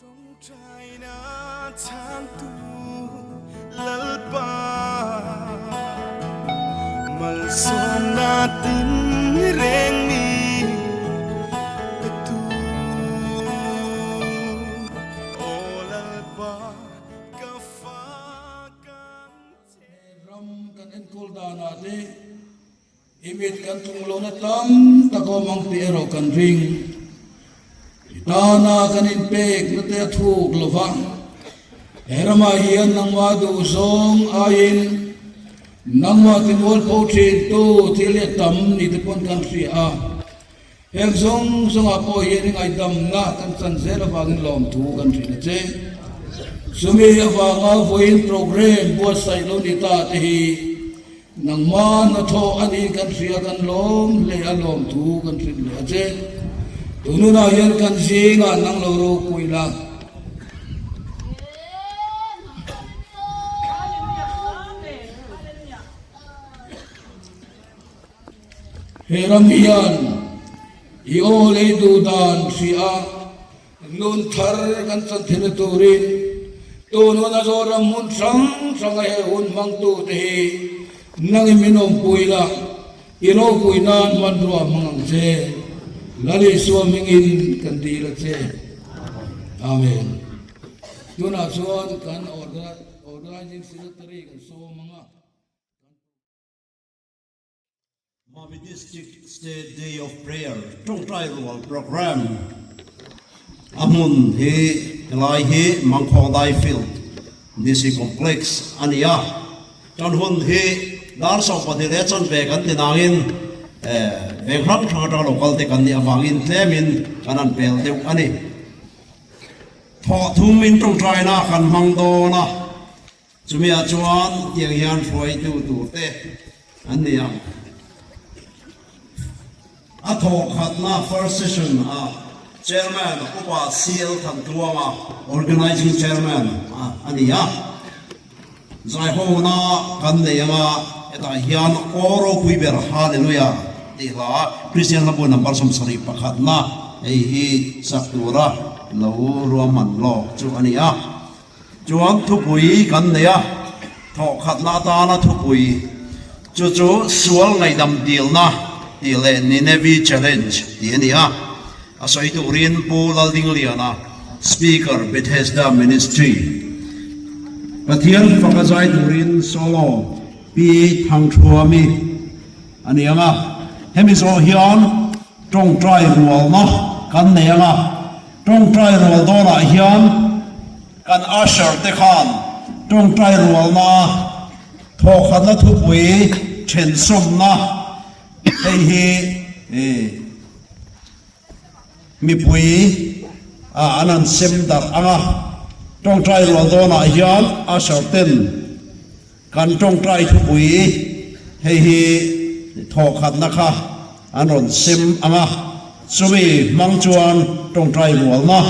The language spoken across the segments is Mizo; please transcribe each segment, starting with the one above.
Tawngtaina chhangtu Lalpa malsawmna tin reng mi pe tu. Aw Lalpa ka fa kan che. Ram kan enkawl danah te I mit kan tlung lohna tam tak awm ang tih erawh kan ring. I tana kan inpekna te a thuk lo va, he ramah hian nangmah duhzawng aiin nangmah timualpho thintu thil hi a tam ni te pawn kan hria a. Heng zawng zawngah pawh hian i ngaihdamna kan chan zel avangin lawmthu kan hrilh a che. Chumi avanga vawiin programme buatsaih lo ni ta te hi Nangmah hnathawh a nih kan hria kan lawm hle a lawmthu kan hrilh leh a che. Tununah hian kan zingah nang lo ropui la. He ram hian i aw lei duh dan hria Nun thar kan chan theihna turin tun huna Zoram hmun hrang hranga he hun hmangtute hi nangin min awmpui la, i ropui nan hmanrua hmang ang che. Lal Isua hmingin kan dil a che. Amen. Tunah chuan kan Organizing Secretary kan sawm ang a. Mami District State Day of Prayer tawngtai rual programme a hmun hi helai hi Mangkhawng Dai Field DC Complex a ni a, tan hun hi dar 12 leh chanve kan ti nangin veng hrang hrang atanga lo kal te kan nih avangin tlemin kan han pel deuh a ni. Thawh thum in tawngtaina kan hmang dawn a. Chumi ah chuan tiang hian hruaitu tur te an ni ang. A thawhkhatna first session ah Chairman Upa CL Thantluanga Organizing Chairman a ni a. Zaihawna kan nei anga hetah hian Aw ropui ber Hallelujah tih hla Kristian hlabu number 71 na hei hi sak tura lo ruahman lawk chu a ni a. Chuan thupui kan nei a, thawhkhatna atana thupui chu chu sual ngaihdam dilna tih leh Nineveh Challenge tih a ni a. A sawi turin Pu Laldingliana, Speaker, Bethesda Ministry, Pathian faka zai turin Solo Pi Thangthuami a ni ang a. Hemi zawh hian tawngtai rualna kan nei ang a. Tawngtai rual dawnah hian kan usher te khan tawngtai rualna thawkhatna thupui thensawmna hei hi mipui ah an han sem darh ang a. Tawngtai rual dawnah hian usher ten kan tawngtai thupui hei hi thawkhatna kha an rawn sem ang a, chumi hmang chuan tawngtai rualna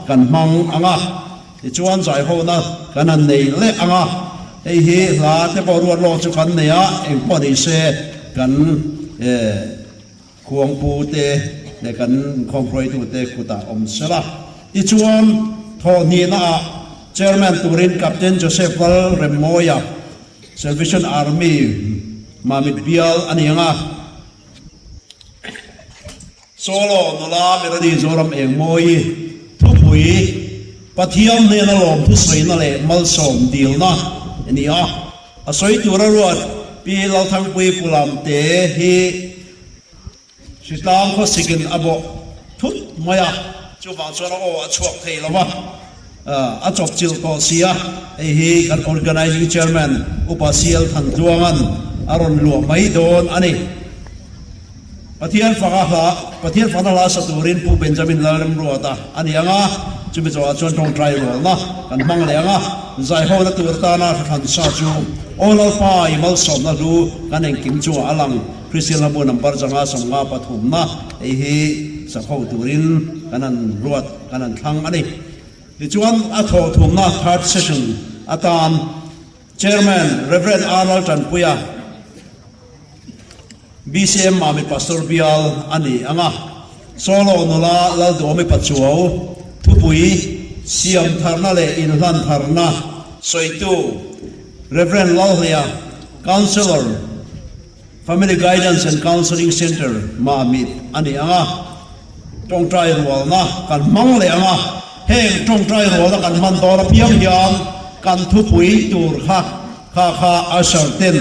kan hmang ang a, tichuan zaihawhna kan han nei leh ang a, hei hi hla te pawh ruat lawk chu kan nei a, engpawh ni se kan khuangpu te leh kan inkhawmhruaitu te kutah awm sela. Tichuan thawhhnihna ah Chairman turin Captain Joseph Lalremmawia, Salvation Army Mamit Bial a ni ang a. Solo nula Melody Zoram Engmawi thupui Pathian hnena lawmthu sawina leh malsawm dilna a ni a, a sawi tura ruat Pi Lalthangpui Pulamte hi Hritlang khawsikin a bawh thut mai a, chuvang chuan a aw a chhuak thei lo va, a chawpchilh tawh si a, hei hi kan Organizing Chairman Upa CL Thantluanga'n a rawn luah mai dawn a ni. Pathian faka hla, Pathian fakna hla sa turin Pu Benjamin Lalremruata a ni ang a, chumi chawhah chuan tawngtai rualna kan hmang leh ang a, zaihawna tur atana hrathlan sa chu Aw Lalpa i malsawmna hlu kan engkim chungah a lang. Kristian hlabu number 5 53 na hei hi sakho turin kan han ruat, kan han thlang a ni. Tichuan a thawhthumna third session atan Chairman Rev. R. Laltanpuia, BCM Mami Pastor Bial a ni ang a, Solo nula Lalduhawmi Pachuau thupui. Siamtharna leh Inhlantharna sawitu Rev. Lalhleia, Counsellor, Family Guidance and Counselling Centre, Mamit a ni ang a, tawngtai rualna kan hmang leh ang a, heng tawngtai rualna kan hman dawn apiang hian kan thupui tur kha kha kha usher ten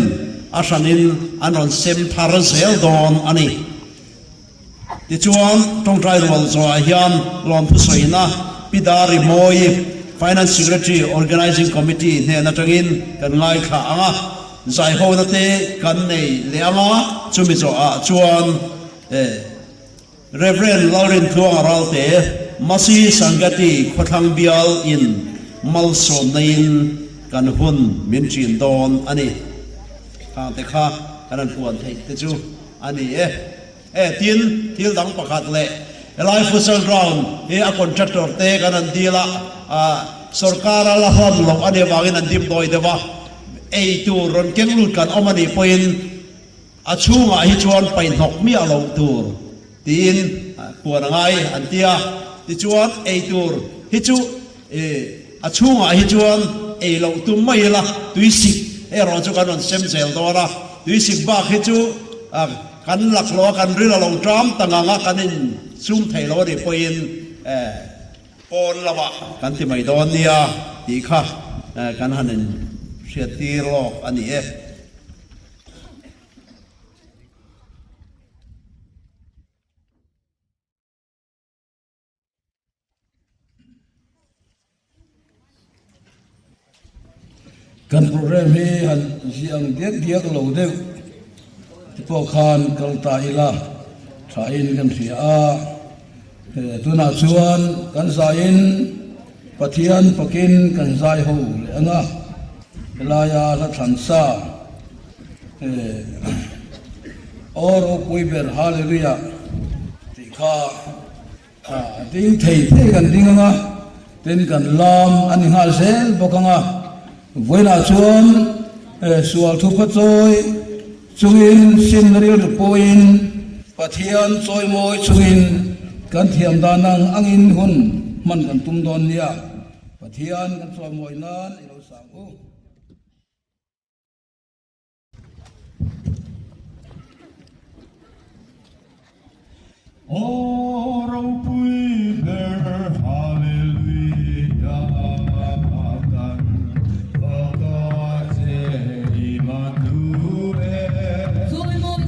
a hranin an rawn sem thar zel dawn a ni. Tichuan, tawngtai rual zawhah hian lawmthu sawina Pi Dari Mawi, Finance Secretary, Organising Committee hnen atangin kan ngaithla ang a, zaihona te kan nei leh ang a, chumi zawhah chuan Rev. Lalrintluanga Ralte, Masi Sangati Khawthlang Bial in malsawmna in kan hun min ṭin dawn a ni. Khangte kha kan han puan theih te chu a ni e. E tin, thil dang pakhat leh helai futsal ground hi a contractor te kan han deal a, sorkar a la hlan loh a nih avangin an dim dawi deuh a, ei tur rawn keng lut kan awm a nih pawhin a chhungah hi chuan paihhnawk miah loh tur tiin puan a ngai an ti a, tichuan ei tur hi chu a chhungah hi chuan ei loh tum mai ila tuisik erawh chu kan rawn sem zel dawn a, tuisik bak hi chu Kan laklawh a kan ril a lo ṭam ta ngang a, kan insum thei lo a nih pawhin pawn lamah kan ti mai dawn nia tih kha kan han inhriattir lawk a ni e. Kan program hi han ziah ang diak diak lo deuh te pawh khan kal ta ila thain kan hria a, tunah chuan kan zaiin Pathian fakin kan zai ho leh ang a, helaia hla thlan sa Aw ropui ber Hallelujah tih kha A ding thei thei kan ding ang a, tin kan lam a ni nghal zel bawk ang a. Vawiinah chuan sual thupha chawi chungin sin rilru pawhin Pathian chawimawi chungin kan thiam dan ang angin hun hman kan tum dawn nia. Pathian kan chawimawi nan i lo sang u. Aw ropui ber Hallelujah kan fak a che Immanuel Chawimawi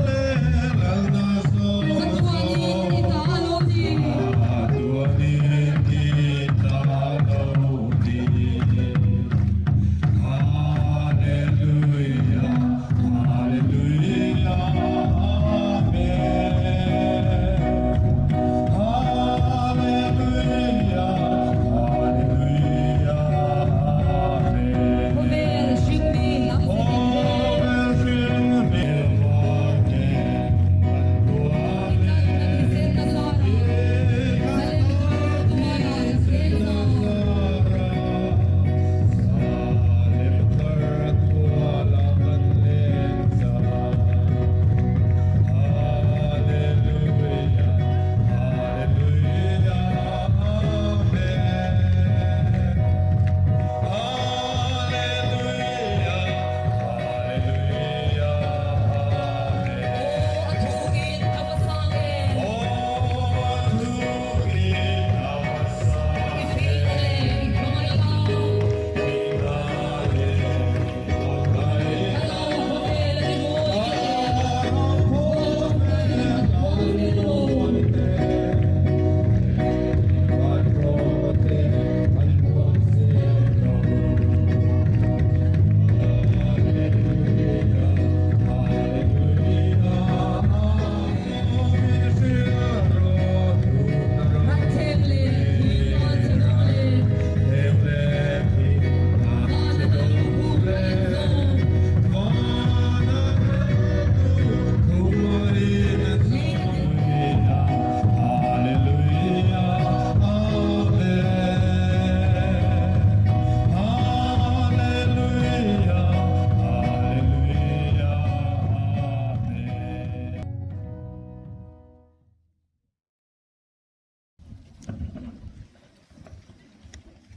leh lalna zawng zawng Chatuanin i ta lo ni. Hallelujah, Hallelujah, Amen.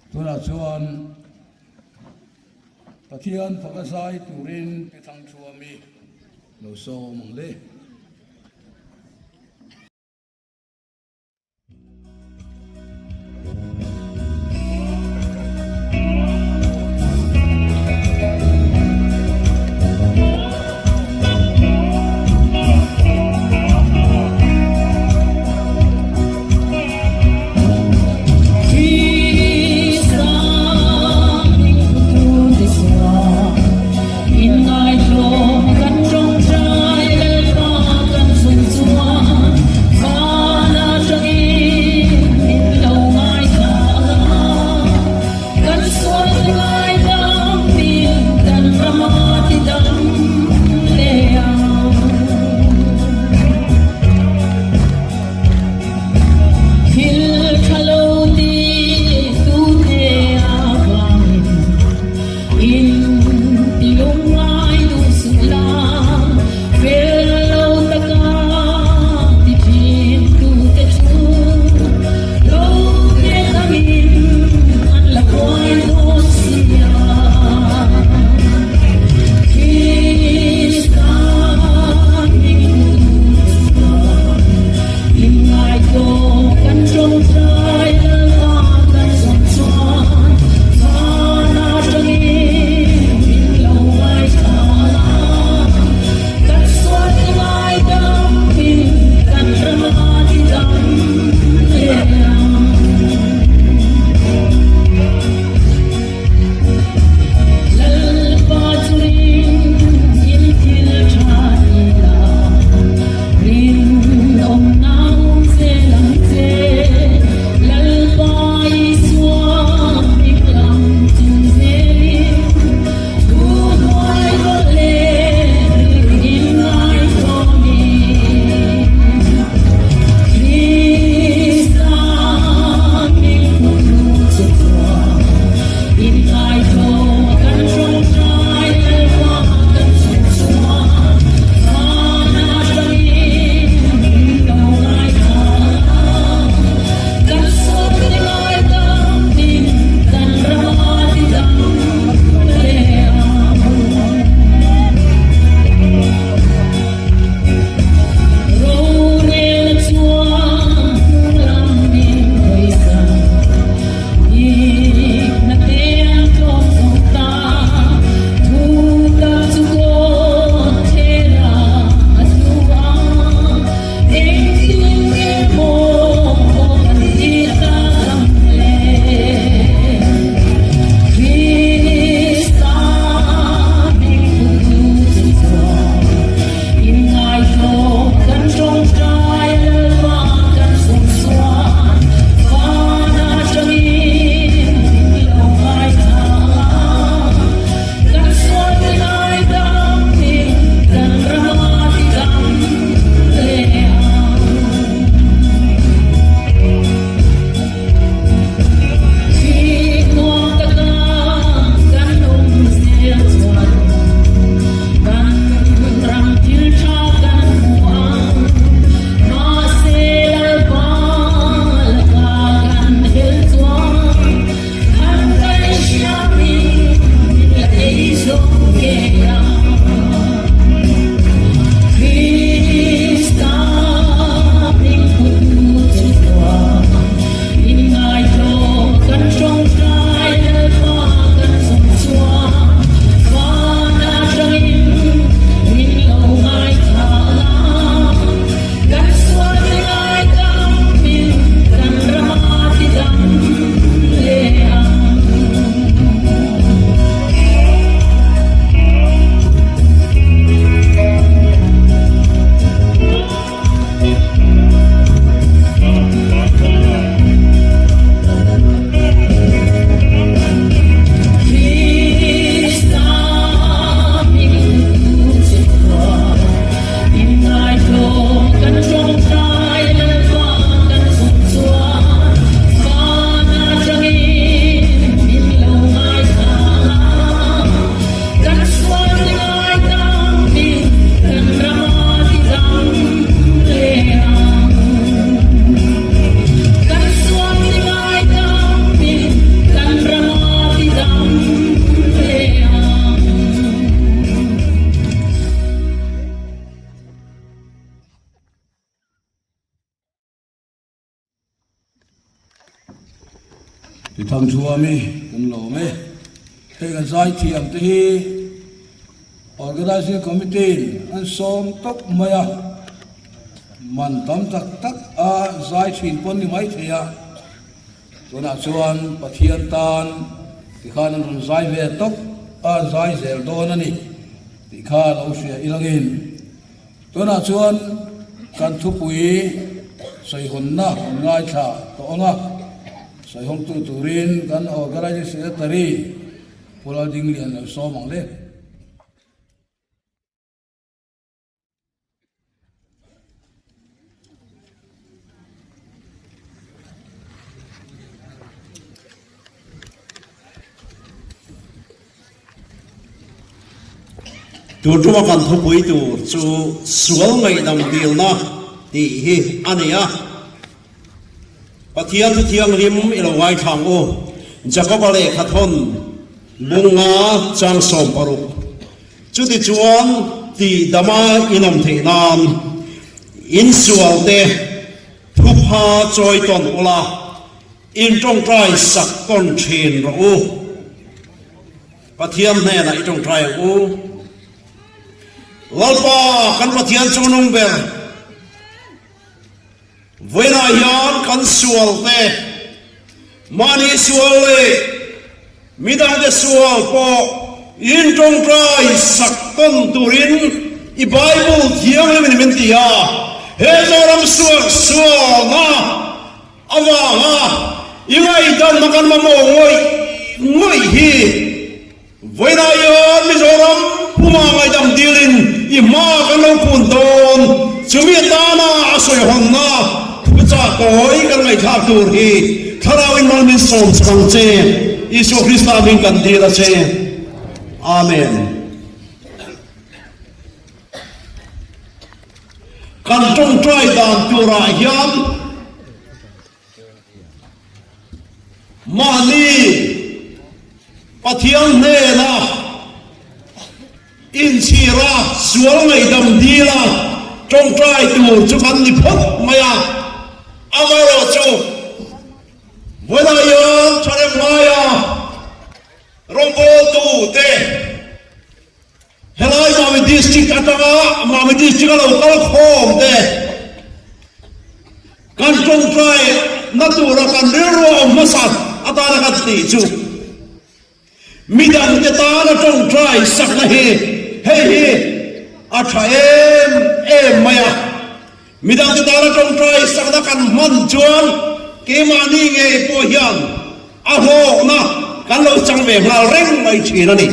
Tunah chuan Pathian faka zai turin Pi Thangthuami lo sawm ang le. Pi Thangchhuami kan lawm e. Hei kan zaithiam te hi Organising Committee in an sawm tawp mai a, man tam tak tak a zai thin pawn ni mai thei a, tunah chuan Pathian tan tikhan an rawn zai ve tawp a, an zai zel dawn a ni tih kha lo hria ilangin. Tunah chuan kan thupui sawihawnna kan ngaithla tawh ang a, sawihawngtu turin kan Organising Secretary Pu Laldinglian lo sawm ang le. Tun tuma kan thupui tur chu sual ngaihdam dilna tih hi a ni a. Pathian thu thianghlim i lo ngaithla ang u. Jakoba lehkha thawn bunga chang 60. Chutichuan tihdama in awm theih nan insualte thupha chawi tawn ula, In tawngtai sak tawn thin rawh u. Pathian hnenah i tawngtai ang u. Lalpa kan Pathian chu nung ber. Vawiinah hian kan sual te, mahni sual leh midangte sual pawh in tawngtai sak tawn turin i Bible thianghlimin min ti a. He Zoram sual sualna Avanga i ngaihdanna kan mamawh ngawih ngawih hi vawiinah hian Mizoram puma ngaihdam dilin i hma kan lo kun dawn. Chumi atana a sawihawnna thuchah tawi kan ngaihthlak tur hi Thlarauin mal min sawm chak ang che. Isua Krista hming kan dil a che. Amen. Kan tawngtai dan turah hian mahni Pathian hnena inchhira sual ngaihdam dila tawngtai tur chu kan ni phawt mai a, amaherawhchu vawiinah hian Thahnem ngaia rawngbawltute Helai Mami District atanga Mami District a lo kal khawm te kan tawngtai na tura kan rilru a awm hmasa atana kan tih chu midang te tana tawngtai sakna hi hei hi a tha em em mai a. Midang te tana tawngtai sakna kan hman chuan keimahni ngei pawh hian a hlawkna kan lo chang ve nghal reng mai thin a ni.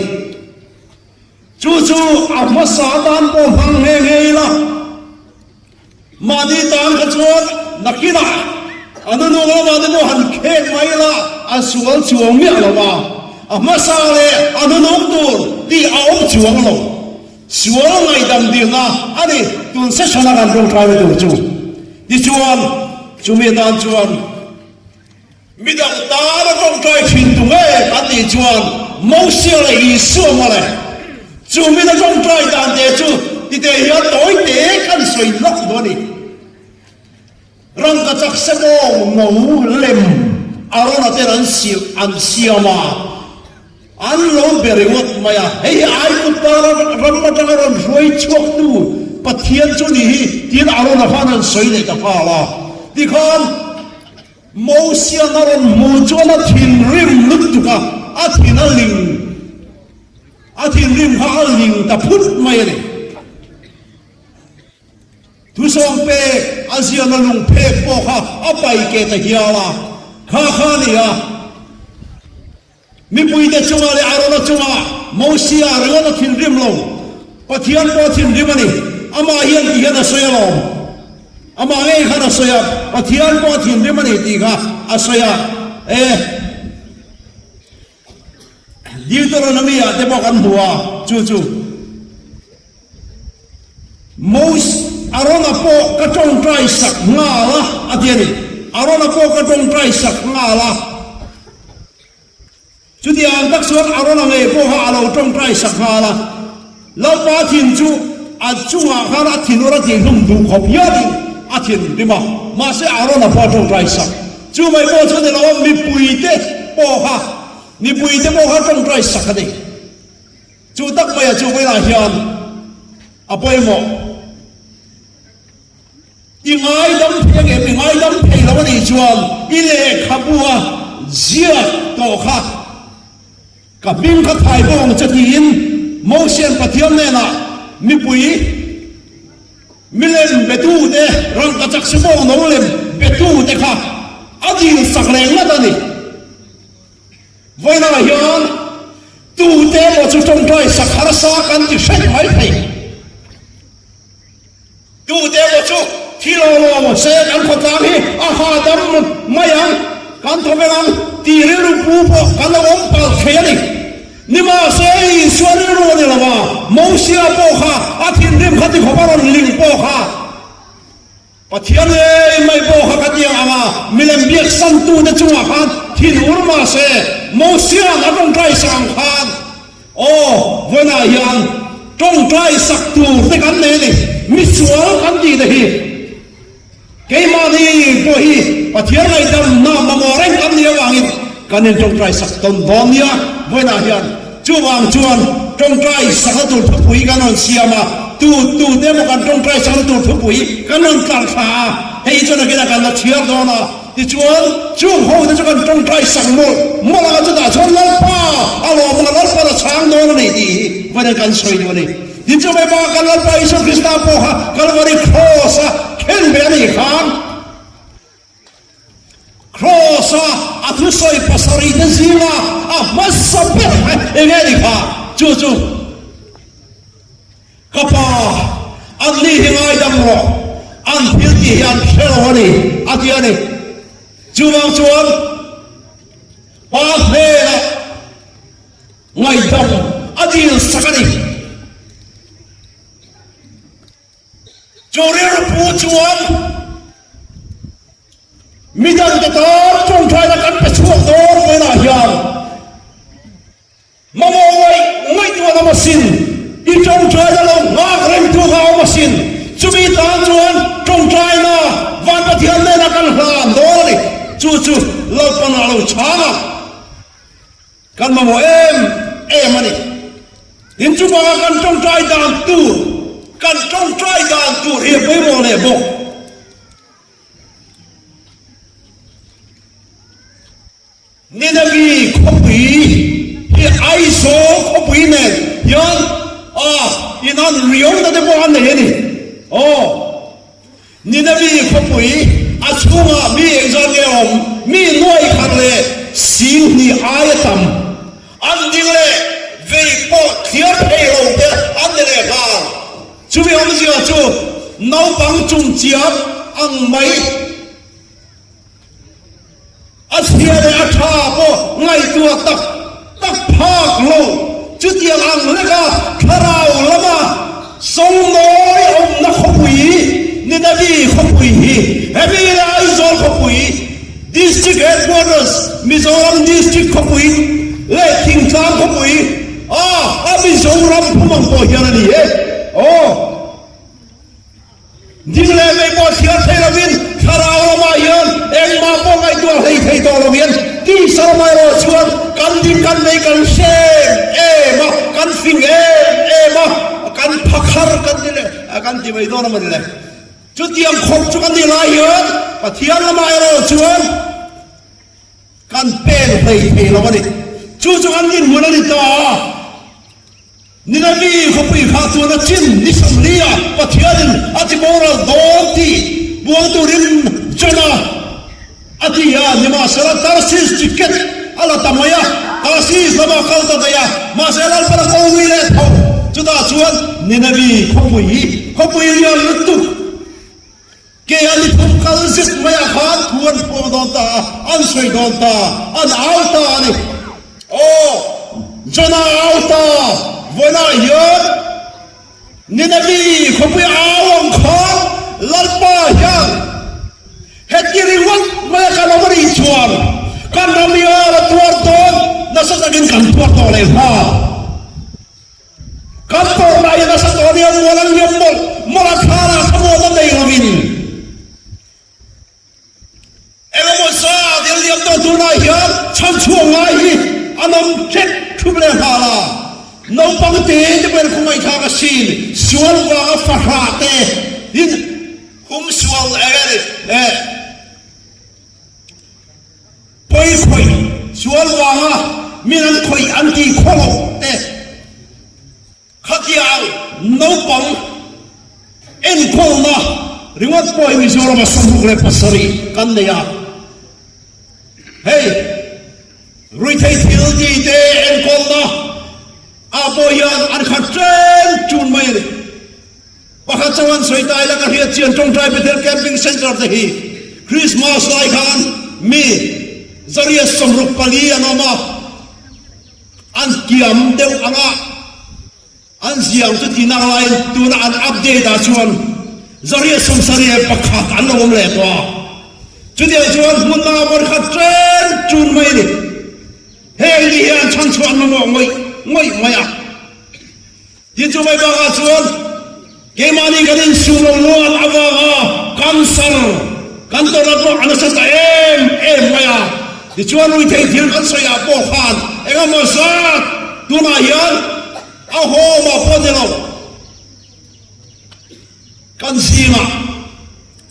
Chu chu a hmasa atan pawh hmang nghe nghe ila, mahni tan kha chuan nakinah a nunung lamah te pawh han khek mai ila a sual chuang miah lo a, a hmasa leh a nunung tur tih a awm chuang lo. Sual ngaihdam dilna a ni tun session a kan tawngtai tur chu. Tichuan, chumi atan chuan. Midang tana tawngtai thin tu nge kan tih chuan Mosia leh Isua mawle. Chu mina tawngtai dan te chu tite hian tawi te kan sawi lawk duh a ni. Rangkachak sebawng no lem Arona ten an silh an siam a, an lo be ringawt mai a. Hei hi Aigupta ram atanga rawn hruai chhuaktu Pathian chu ni hi tiin Arona khan an sawi leh ta nghal a. Tikhan Mosian a rawn hmuh chuan a thinrim lutuk a, a thin a ling, a thinrim kha a ling ta phut mai a ni. Thusawm pek a ziahna lung phek pawh kha a pai ke ta hial a, kha kha a ni a. Mipuite chungah leh Arona chungah Mosia ringawt a thinrim lo. Pathian pawh a thinrim a ni. Amah hian ti hian a sawi alawm. Amah ngei khan a sawi a, Pathian pawh a thinrim a ni tih kha a sawi a. E, Deuteronomy-ah te pawh kan hmu a, chu chu. Mos, Arona pawh ka tawngtai sak nghal a, a ti a ni. Arona pawh ka tawngtai sak nghal a. Chutiang tak chuan Arona ngei pawh kha a lo tawngtai sak nghal a. Lalpa thin chu a chungah khan a thinur a tihhlum duh khawp hianin a thinrim a, mahse Arona pawh a tawngtai sak. Chu mai pawh chu ni lo a, mipuite. pawh kha mipuite pawh kha tawngtai sak a ni. Chu tak maia chu vawiinah hian a pawimawh. I ngaidam thei ang em? I ngaidam thei lo a nih chuan i lehkhabu a ziak tawh kha ka hming kha thai bawk ang che tiin Mosian Pathian hnenah mipui milem betute rangkachak sibawng no lem betute kha a dil sak leh ngat a ni. Vawiinah hian tute emaw chu tawngtai sak harsa kan ti hret mai thei. Tute emaw chu thi lo lo se kan khawtlang hi a hahdam mai ang, kan thaw vek ang tih rilru pu pawh kan lo awm palh thei a ni. Nimahse Isua rilru a ni lo a, Mosia pawh kha a thinrim kha tikhawp a rawn ling pawh kha Pathian ngei mai pawh kha ka tiang ang a, milem biaksantute chungah khan thinur mah se, Mosia'n a tawngtai sak ang khan, aw, vawiinah hian tawngtai sak tur te kan nei a ni, misual kan tih te hi keimahni pawh hi Pathian ngaihdamna mamawh reng kan nih avangin kan intawngtai sak tawn dawn nia, vawiinah hian. Chuvang chuan tawngtai sakna tur thupui kan rawn siam a, tu tu te emaw kan tawngtai sakna tur thupui kan rawn tlar thla a, hei hi chuan nakinah kan la chhiar dawn a, tichuan chung ho te chu kan tawngtai sak mawlh mawlh ang a, chutah chuan Lalpa a lawm ang a, Lalpa'n a chhang dawn a ni tih hi vawiin kan sawi duh a ni. Tin chu mai bakah kan Lalpa Isua Krista pawh kha Kalvari Kraws-a khenbeh a nih khan, Kraws-a a thusawi pasarihte zinga a hmasa ber kha eng nge ni kha? Chu chu, Ka Pa, anni hi ngaidam rawh, an thil tih hi an hre lo a ni, a ti a ni. Chuvang chuan Pa hnenah ngaihdam a dilsak a ni. Chu rilru pu chuan midangte tan tawngtaina kan pe chhuak dawn vawiinah hian mamawh ngaih ngaihtuah awm asin, i tawngtaina lo nghak rengtu kha awm asin, chumi tan chuan tawngtaina Van Pathian nena kan hlan dawn a ni. Chu chu Lalpan a lo chhang a. Kan mamawh em em a ni. Tin chuvanga kan tawngtai dan tur, kan tawngtai dan tur hi a pawimawh leh bawk. Ninavi khawpui hi Aizawl khawpui nen hian a inan riauna te pawh a nei a ni. Aw. Ninavi khawpui a chhungah mi engzat nge awm? Mi nuai khat leh 20,000 aia tam an ding leh vei pawh thliar thei lo te an ni leh nghal. Chumi awmzia chu naupang chungchiam ang mai. A chhia leh a tha pawh ngaihtuah tak tak phak lo. Chutiang ang leka thlarau lama sawngnawi awmna khawpui Ninavi khawpui hi hemi leh Aizawl khawpui, District Headquarters, Mizoram District khawpui leh Thingtlang khawpui a a Mizoram phum ang pawh hian a ni e. Aw. Ding leh vei pawh chhiar thei lovin thlarau lamah hian engmah pawh ngaihtuah hlei thei tawh lo hian tisa lamah erawh chuan kan ding kan vei kan hre em em a, kan fing em em a, kan phakhar kan ti leh kan ti mai dawn a mawni le. Chutiang khawp chu kan nih lai hian Pathian lamah erawh chuan kan pen hlei thei lo a ni. Chu chu kan dinhmun a ni ta a. Ninavi khawpui kha chuan a chin ni 40 a Pathianin a ti boral dawn tih buang turin Jona a ti a, nimahsela Tarsis ticket a la ta mai a, Tarsis lamah a kal ta daih a, mahse Lalpan a ko ngei leh tho. Chutah chuan Ninavi khawpui, khawpui lian lutuk, Ke a ni thum kal zet maiah khan thu an phuang dawn ta a, an sawi dawn ta, an au ta a ni. Aw, Jona au ta, vawiinah hian Ninavi khawpui a au ang khan Lalpa hian heti ringawt maia kan awm a nih chuan kan ram hi a tuar dawn nasa takin kan tuar tawh leh nghal. Kan tawrhna hi nasa tawh nia mual an liam mawlh mawlh a thlarah thlamuan a nei lovin engemaw zat i liam. liam tawh tunah hian chhanchhuah ngai hi an awm ṭep ṭhup leh nghal a. Naupang te te pawhin khawngaihthlak asin, sual vanga fahrah te in hum sual eh pawi khawih sual vanga min an khawih an tih khaw loh te. Khatiang naupang enkawlna ringawt pawh hi Mizorama 67 kan nei a. Hei ruihtheih thil tite enkawlna ah pawh hian an khat ṭen ṭun mai a ni. Pakhat chauh an sawi ta ila ka hriat chian Tawngtai Bethel Camping Centre te hi Christmas lai khan mi 164 an awm a. An kiam deuh ang a, an ziang chu tih nak laiin tuna an update ah chuan 171 an lo awm leh tawh a. Chutiang chuan hmun dangah vawn khat ṭen ṭun mai a ni. Heng ni hian chhanchhuah an mamawh ngawih ngawih mai a. Tin chu mai bakah chuan keimahni kan insum lo luat avanga cancer kan tawrhna pawh a nasa ta em em mai a. Tichuan ruihtheih thil kan sawiah pawh khan engemaw zat tunah hian a home ah pawh ni lo. Kan zingah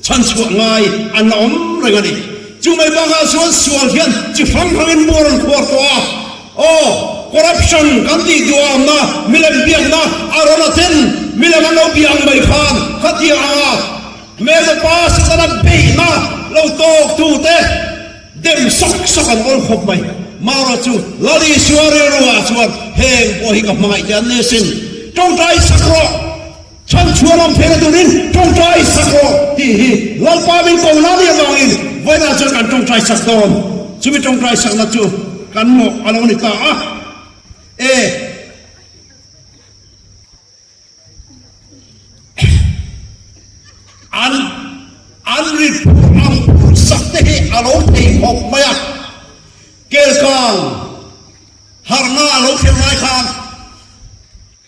chhanchhuah ngai an la awm reng a ni. Chu mai bakah chuan sual hian chi hrang hrangin muar an khuar tawh a. Aw, corruption kan tih duhamna, milem biakna a rawn a ten, milem an lo bia ang mai khan khatiang anga hmelpa Setana beihna lo tawk tute dem sawk sawk an awl khawp mai. Marawh chu Lal Isua rilruah chuan heng pawh hi ka hmangaih te an ni asin. Tawngtai sak rawh! Chhanchhuah lam pheina turin tawngtai sak rawh tih hi Lalpa min ko na nih avangin vawiinah chuan kan tawngtai sak dawn. Chumi tawngtai sakna chu kan mawh a lo ni ta a. E. An an rit phurh ang phurh sak te hi a lo thei khawp mai a. Kelkang harhna a lo thlen lai khan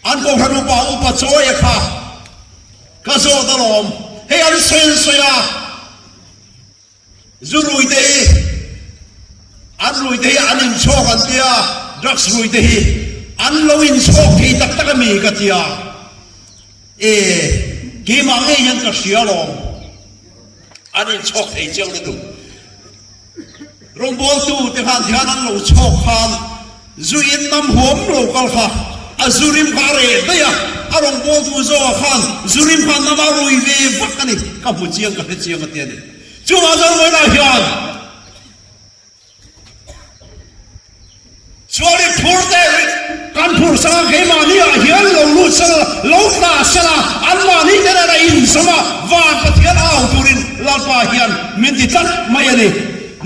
An kohhran upa upa Chawia kha ka zawt alawm, hei an sawi an sawi a, zu rui te hi an rui te hi an inchhawk an tia, drugs rui te hi an lo inchhawk thei tak tak ami ka tia, e keimah ngei hian ka hria alawm, an inchhawk thei chiang lutuk. Rawngbawltu te khan hian an lo chhawk khan zu in nam huam lo kal kha a zu rim kha a reh daih a, a rawngbawltu zawkah khan zu rim kha nam a rui ve vak a ni, ka hmu chiang ka hre chiang a ti a ni. Chuvang chuan vawiinah hian Chuan i phur te kan phur sak a, keimahni ah hian lo lut sel a, lo tla sel a, anmahni te nen a inzawm a, van Pathian au turin Lalpa hian min ti tlat mai a ni.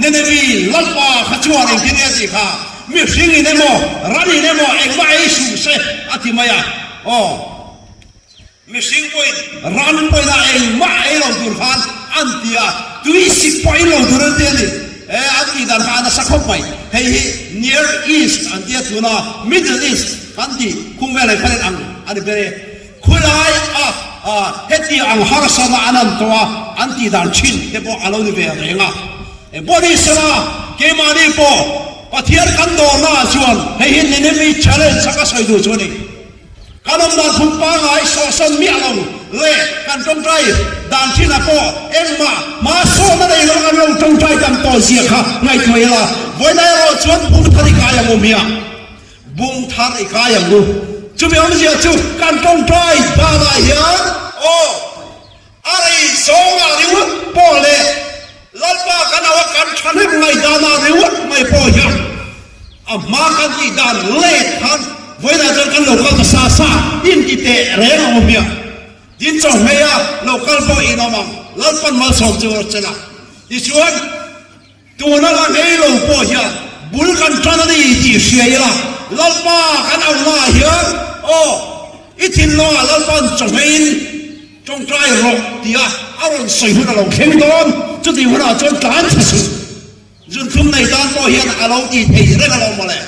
Ninevi Lalpa kha chuan engtin nge a tih kha, mihring in emaw, ran in emaw engmah ei suh se a ti mai a, aw. Mihring pawhin ran pawhin a engmah ei lo tur khan an ti a, tui sik pawh ei lo tur an ti a ni. E, an tih dan kha a nasa khawp mai. Hei hi Near East an tia tuna Middle East kan tih khung velah khan in ang a ni ber e. Khulai a heti ang harsana an an tawh a, an tih dan thin te pawh a lo ni ve reng a. E, body sela keimahni pawh Pathian kan dawrna ah chuan hei hi Nineveh challenge a ka sawi duh chu a ni. Kan awm dan phung pangngai sawhsawn miah lo leh kan tawngtai dan thinah pawh engmah hma sawhna nei lo kan lo tawngtai tam tawh zia kha ngaihtuah ila, vawiin erawh chuan bung thar i kai ang u hmiah, bung thar i kai ang u. Chumi awmzia chu kan tawngtai danah hian aw a rei zawngah ringawt pawh leh Lalpa kan au a kan thahnem ngaihdanah ringawt mai pawh hian a hma kan tih dan let khan vawiinah chuan kan lo kal ta sa sa in ti teh reng ang awm hia. Tin chawhmei a lo kal pawh in awm ang Lalpan malsawm chu rawh che la. Tichuan tuna la ngei lo pawh hian bul kan tan a ni tih hria ila Lalpa kan au naah hian aw i thinlungah Lalpan chawhmeiin Tawngtai rawh tia a rawn sawi hun a lo thleng dawn, chutih hunah chuan tlan chhe suh. Zunthlum nei tan pawh hian a lo tih theih reng alawm mawle.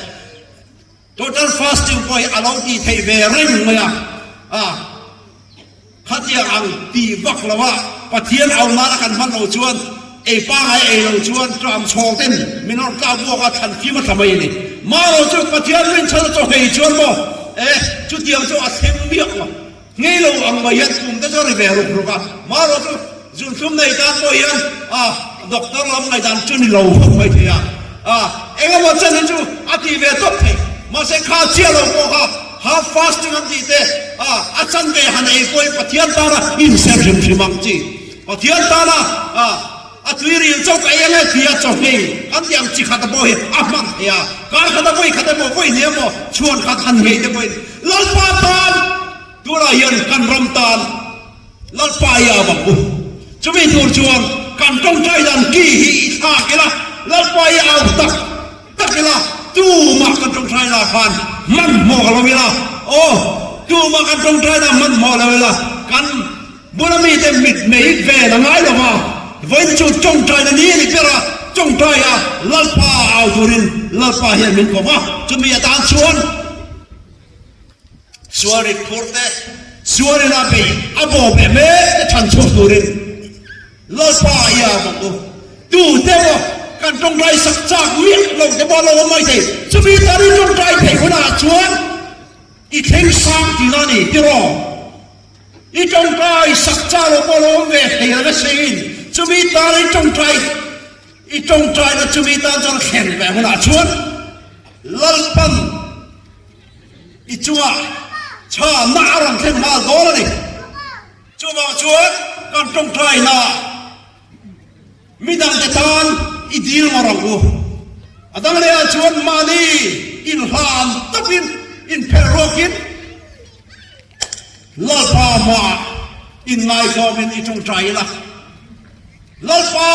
Total fasting pawh hi a lo tih theih ve reng mai a, a khatiang ang tih vak lo a Pathian au nana kan hman lo chuan. Ei pangai ei lo chuan tram chhawng ten min rawn tlak buak a, thlan fim a tla mai a ni. Marawh chu Pathian rinchhan a chaw hei chuan maw e, chutiang chu a thleng miah lo. Ngei lo ang mai hian kum te chu a ri ve ruk ruk a, marawh chu zunthlum nei tan pawh hian a doctor lam ngaihdan chu ni lo khawp mai thei a, a engemaw chen hi chu a ti ve tawp thei. Mahse kha chiah lo pawh kha half fasting an tih te a, a chanve han ei pawhin Pathian tana inser hrim hrim ang chi. Pathian tana a a tuiril chauh ka ei ange tia chawhmei kan tih ang chi khat pawh hi a hman thei a, kar khat a vawi khat emaw vawi hnih emaw chhuan khat han nghei te pawhin Lalpa tan tunah hian kan ram tan Lalpa i au ang u. Chumi tur chuan kan tawngtai dan ki hi i thlak ila, Lalpa i au tak tak ila, tumah kan tawngtai lah khan hmanhmawh lo ila, aw tumah kan tawngtai lah hmanhmawh lo ila, kan Bula mite mit mei ven a ngai lo va, vawiin chu tawngtaina ni a ni ber a, tawngtaia Lalpa au turin Lalpa hian min ko va, chumi atan chuan sual rit phur te, sualin a bei a bawm em em te chhan chhuak turin Lalpa i au ang u. Tute maw kan tawngtai sak chak miah lo te pawh a lo awm mai thei, chumi tan i tawngtai theih hunah chuan i thleng sang tihna a ni tiraw? I tawngtai sak cha lo pawh lo awm ve thei lo vesein chumi tan i tawngtai i tawngtaina chumi tan chuan thlen ve hunah chuan Lalpan i chungah chhanna a rawn thlen nghal dawn a ni. Chuvang chuan kan tawngtaina midangte tan i dil ngawr ang u. A dang lehah chuan mahni inhlan takin inphelh ruakin Lalpa hmaah inngaihtlawmin i tawngtai ila, Lalpa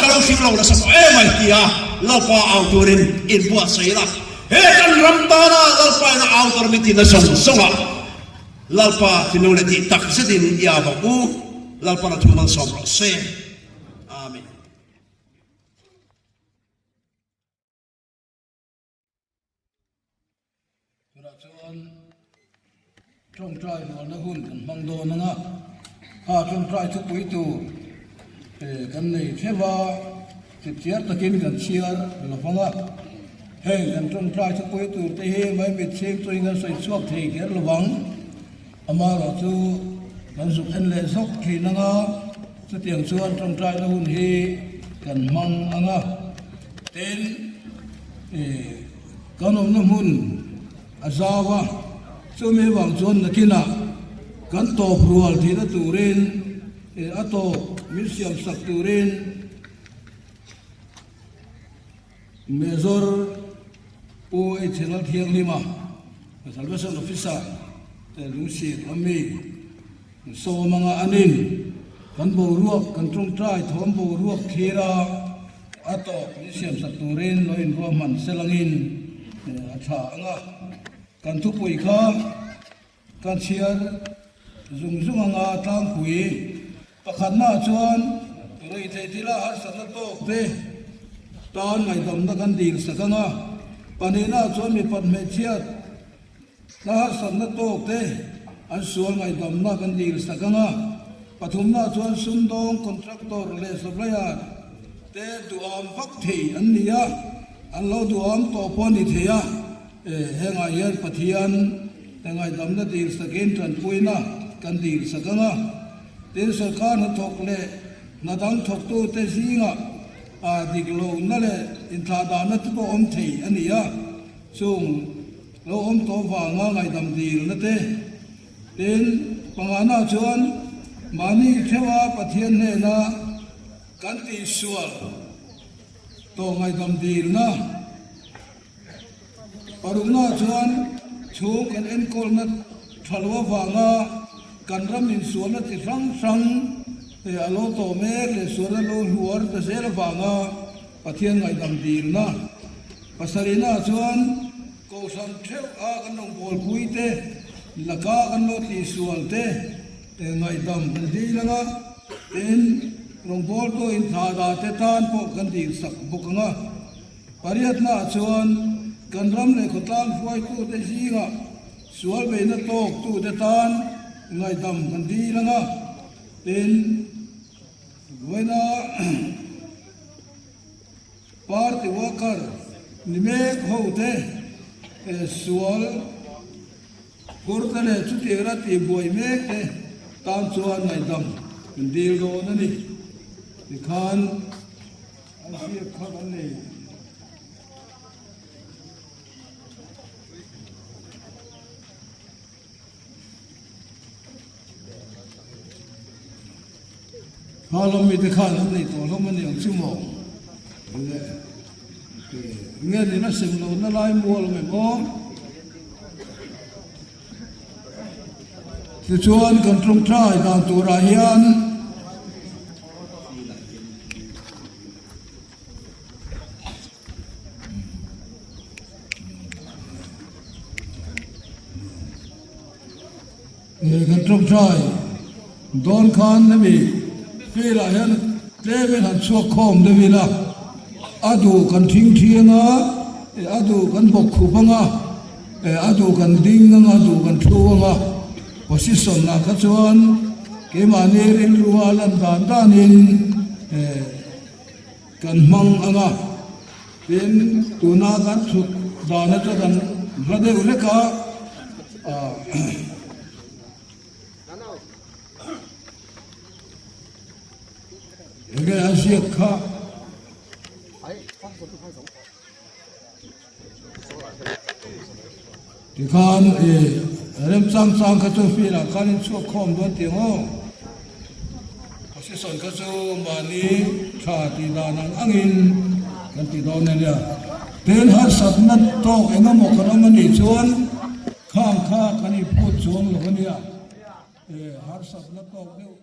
ka lo hrim lo nasa tawh em ai tia Lalpa au turin inbuatsaih ila, he kan ram tana Lalpa in a au tur min tihna zawng zawngah Lalpa thinlung leh tih tak zetin i au ang u, Lalpan a thu malsawm rawh se. Amen. Tunah chuan tawngtai rualna hun kan hmang dawn ang a, kha tawngtai thupui tur kan nei theuh a, chipchiar takin kan chhiar lo vang a, heng kan tawngtai thupui tur te hi maimit chhing chuin kan sawi chhuak thei kher lo vang. Amaherawhchu kan zuk en leh zawk thin ang a, chutiang chuan tawngtaina hun hi kan hmang ang a. Tin, kan awmna hmun a zau a, chumi avang chuan nakinah kan tawp rual tihna turin, a tawp min siamsak turin, Major Pu H Lalthianghlima, Salvation Officer te lungsir ami sawm anga anin kan boruak kan tawngtai thawm boruak thlir a, a tawp min siamsak turin lo inruahman selangin a tha anga kan thupui kha Kan chhiar zung zung anga tlangpui pakhatnaah chuan ruihtheih thila harsatna tawk te tan ngaihdamna kan dil sak anga, pahnihnaah chuan mipat hmeichhiat na harsatna tawk te an sual ngaihdamna kan dil sak anga, pathumnaah chuan sumdawng, contractor leh supplier te duham vak thei an ni a, an lo duham tawh pawh a ni thei a. Hengah hian Pathian ngaihdamna dil sakin tanpuina kan dil sak ang a, tin sorkar hnathawk leh hna dang thawktute zingah dik lohna leh inthlahdahna te pawh awm thei a ni a, chung lo awm tawh vanga ngaihdam dilna te. Tin, pangana chuan mahni theuha Pathian hnena kan tihsual tawh ngaihdam dilna. Parukna chuan chhung kan enkawlna tha lo avanga kan ram insualna chi hrang hrang a lo tawh mek leh sualna lo hluar ta zel avanga Pathian ngaihdam dilna. Pasarihna chuan Kohhran theuh a kan rawngbawlpui te laka kan lo tihsual te ngaihdam kan dil anga, tin rawngbawltu inthlahdah te tan pawh kan dilsak bawk anga. Pariatnaah chuan kan ram leh khawtlang hruaitute zingah sual beihna tawktute tan ngaihdam kan dil ang a, tin vawiina Party worker ni mek ho te sual phur te leh chutiang a tih buai mek te tan chuan ngaihdam kan dil dawn a ni. Tikhan an hriat kha kan nei. Kha lam mite khan an nei tawh hlawm a ni ang chu maw? Le nge ni na sem lo na lai mual awm em aw? Tichuan kan tawngtai dan turah hian Kan tawngtai dawn khan hemi field ah hian tlem in han chhuak khawm deuh ila a duh kan thing thiang a a duh kan bawk khup ang a a duh kan ding ang a a duh kan thu ang a position ah kha chuan keimahni rilrua lan dan danin Kan hmang ang a, tin tuna kan chhut dan aṭang kan hla deuh hlek a, enge an hriat kha. Tikhan i remchang chang kha chu field ah khan in chhuak khawm dawn tih ang aw. Position kha chu mahni tha tih dan ang angin kan ti dawn ania. Tin harsatna tawk eng emaw kan awm anih chuan khang kha kan inphut chuang lo ania. Harsatna tawk deuh.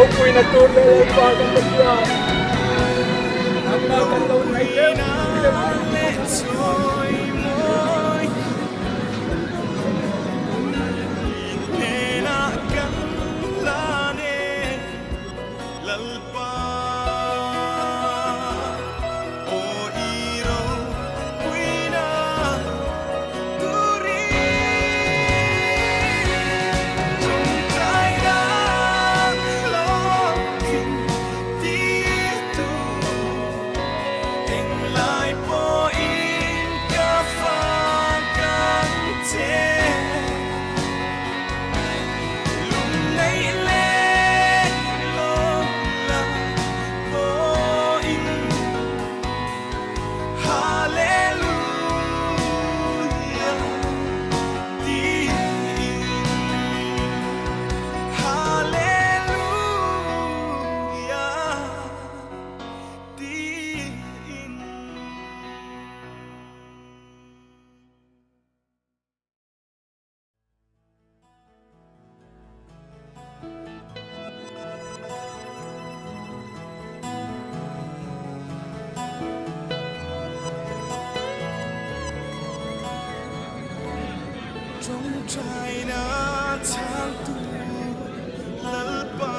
Ropuina tur leh Lalpa kan Pathian nangmah kan lo nei deuh Ṭawngṭaina chhangtu Lalpa,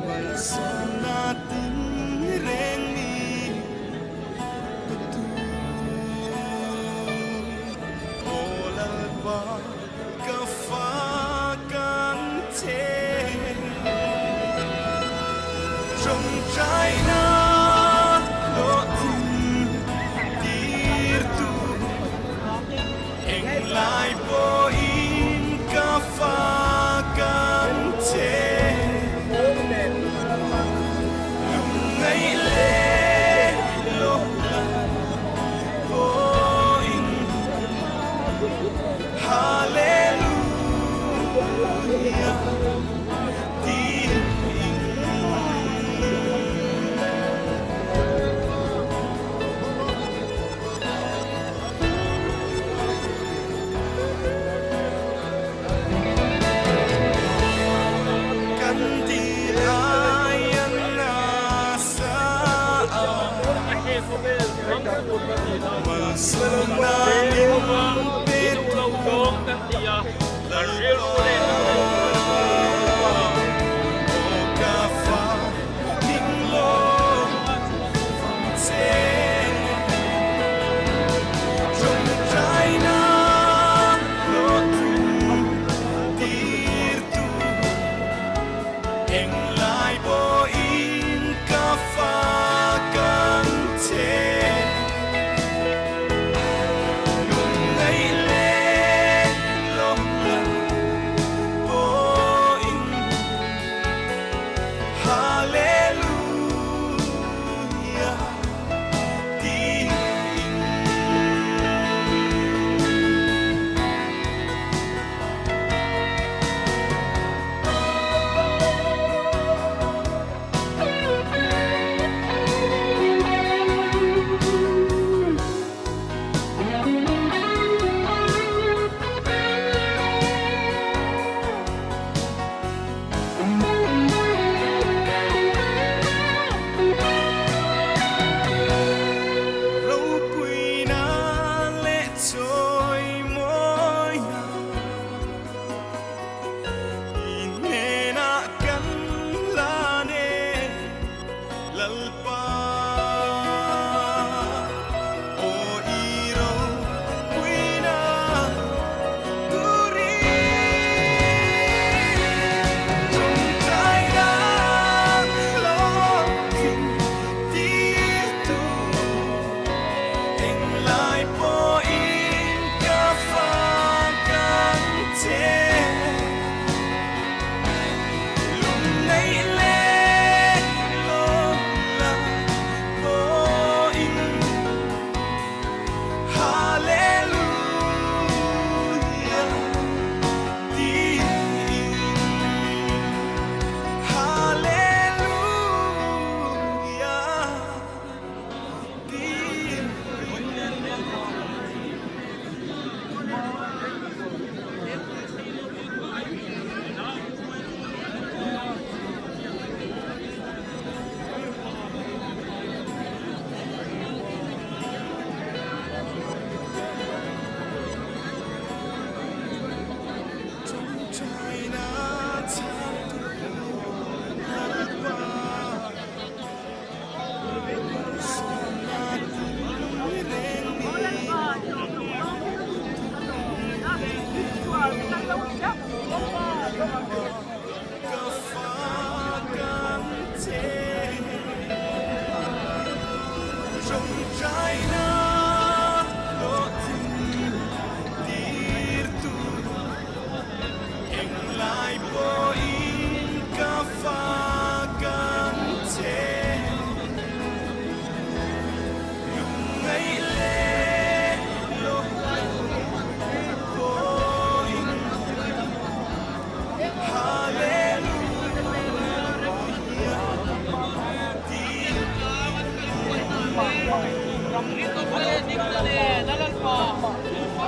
malsawmna tin reng mi ka tu. Aw Lalpa, ka fak ang che. Ṭawngṭaina hlawhtling tirtu englai pawhin ka fak ang che. Lungngaih leh lawmna pawhin Hallelujah.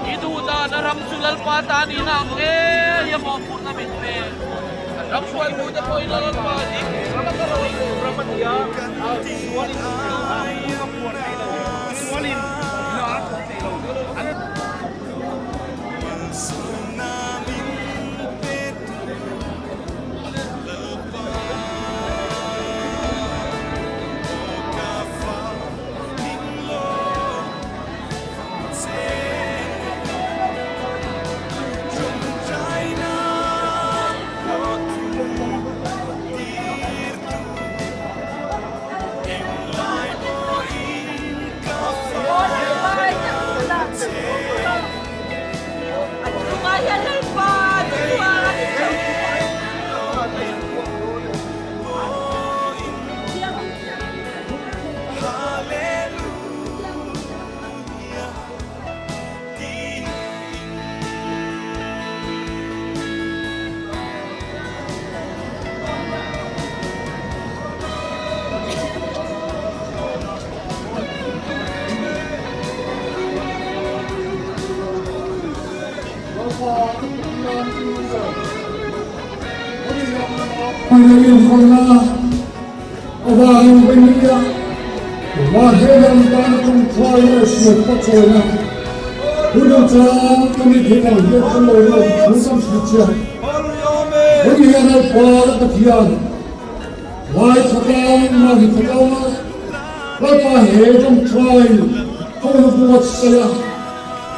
I duh dan a ram chu Lalpa ta nihna ang ngei a mawhphurhna min pe. Kan ram hruaitute pawhin Lalpa dik tak a rawn tur ram a ni a, sualin a phuar thei lo, sualin hna a thawk thei lo.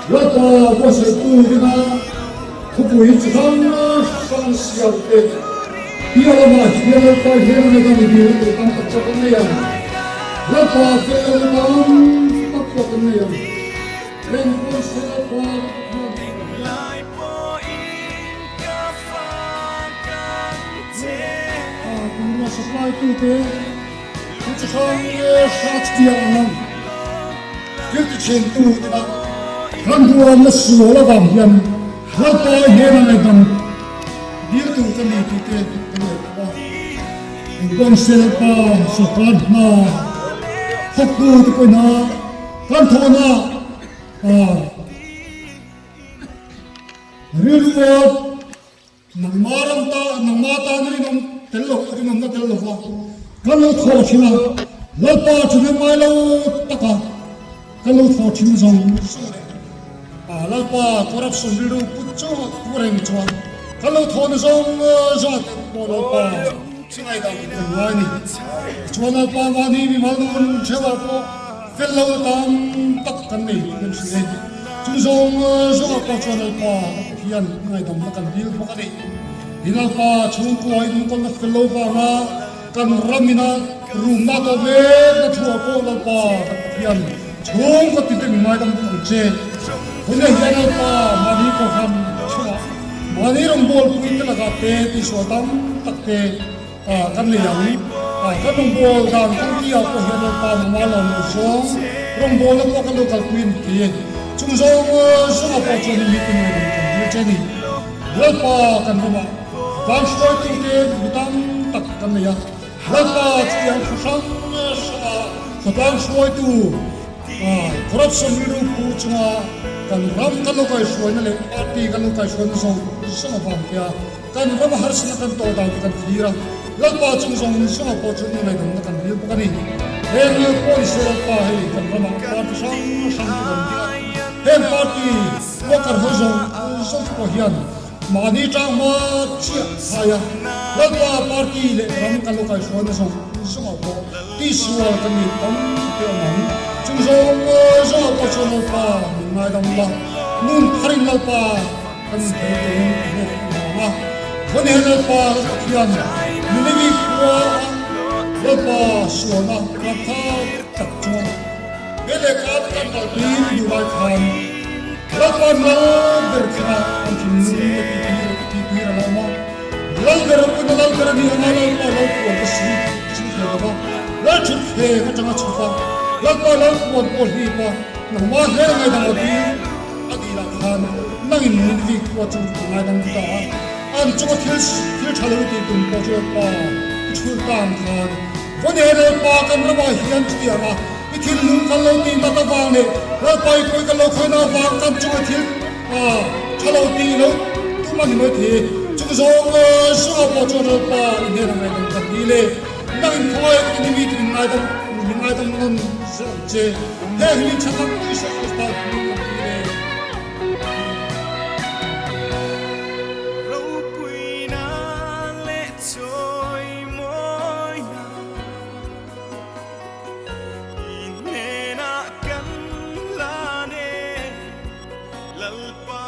Lalpa buatsaihtu dinga thupui chi hrang hrang siam te piah lamah hian Lalpa hian a ngaihdan i dil tur tam tak pawh kan nei ang. Lalpa fel lohna tam tak pawh kan nei ang. Heng pawn se Lalpa hian bungrua supply tute thu chi hrang hrang chutiang ang ang. Thil ti thin tu ina ram duamna sual avang hian Lalpa hnena ngaihdam dil tur ka ni tih te ka ngaihtuah a. Engpawh se Lalpa sawrkar hna thawktu te pawhin a kan thawhna rilru a Nangma ram ta, nangma tan rinawm tel lo, rinawmna tel lo va kan lo thaw thin a, Lalpa thahnem ngai lo taka kan lo thaw thin zawng zawng leh a, Lalpa corruption rilru put chunga pu reng chuan kan lo thaw na zawng zawng te pawh Lalpa ngaidam kan ngai a ni. Tichuan Lalpa mahni mimal nun theuhah pawh fel lo na tam tak kan nei tih kan hria e. Chu zawng zawngah pawh chuan Lalpa hian ngaidamna kan dil bawk a ni. Hi Lalpa chhungkua inkawlna fel lo vanga kan ram ina rumna tawh mekna thuah pawh Lalpa kan Pathian chhungkaw tite min ngaidam bawk ang che. Tunah hian Lalpa mahni kohhran chungah mahni rawngbawlpui te lakah te tihsual tam tak te Kan nei ang. Kan rawngbâwl dan kawngpui-ah pawh hian Lalpa nangmah lawm lo zawng rawngbâwlna pawh kan lo kalpui a ni thei e. Chung zawng zawngah pawh chuan mi tin ngaidam kan dil che a ni. Lalpa kan ramah van hruaitute mi tam tak kan nei a. Lalpa chutiang khaw hrang hranga khawtlang hruaitu corruption rilru pu chunga kan ram kan lo kaihhruaina leh party kan lo kaihhruaina zawng zawng avang te a Kan ram a harsatna kan tawh dan te kan thlir a, Lalpa chung zawng zawngah pawh chuan inngaihdamna kan dil bawk a ni. Heng lal pawh ni se Lalpa hei kan ramah party hrang hrang te rawn ding a, heng party worker ho zawng zawng te pawh hian mahni tang hma chiah phai a, Lalpa party leh ram kan lo kaihruaina zawng zawngah pawh tisual kan ni tam te awm ang. Chung zawng zawngah pawh chuan Lalpa min ngaidam la, nun tharin Lalpa, Kan thei turin a hlawk vang a, Vawneh Lalpa Pathian Nineveh khua a Lalpa sualna rapthlak tak chuan he lehkha te kan kalpui duh lai khan Lalpa lal ber kha an thinlung a tihtuir a lo awm a, Lal ber a puna lal ber a nih anga Lalpa lal puan ka sui tih thei lo va, Lal thut thleng atanga chhuk a, Lalpa lal puan pawh hlip a, nangmah hle ngaidam a dil. A dil ah khan nangin Nineveh khua chu a ngaidam ta a, an chunga thil thil tha lo tih tum pawh chu Lalpa i chhul ta ang khan Vawneh Lalpa kan ramah hian chutiang a i thinlung kan lo tih nat avang leh Lalpa i pawi kan lo khawina avang kan chunga thil tha lo tih lo tum a ni mai thei. Chung zawng zawngah pawh chuan Lalpa i hnenah ngaidam kan ni le. Nangin khawngaih i ni mi tin ngaidam min ngaidam nawn zawh ang che. Heng hi min chhan ang Isua Krista hming kan ti le. Ropuina leh chawimawina i hnenah kan la ne Lalpa.